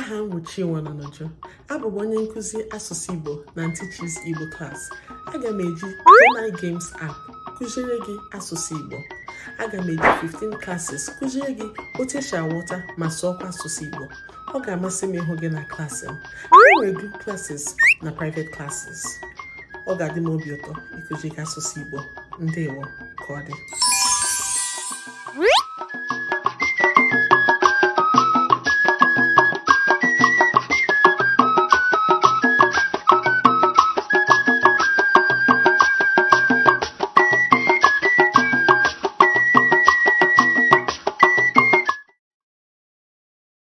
Aha m bụ Chinwe Ononuju. Abụ m onye nkụzi asụsụ Igbo na Ntichi's Igbo class. Aga m eji Gemini Games app kụziere gị asụsụ Igbo. Aga m eji 15 classes kụziere gị otu esi aghọta ma sụọkwa asụsụ Igbo. Ọ ga-amasị m ịhụ gị na klaasị m. E nwere group classes na private classes. Ọ ga-adị m obi ụtọ ịkụzi gị asụsụ Igbo. Ndewo, ka ọ dị.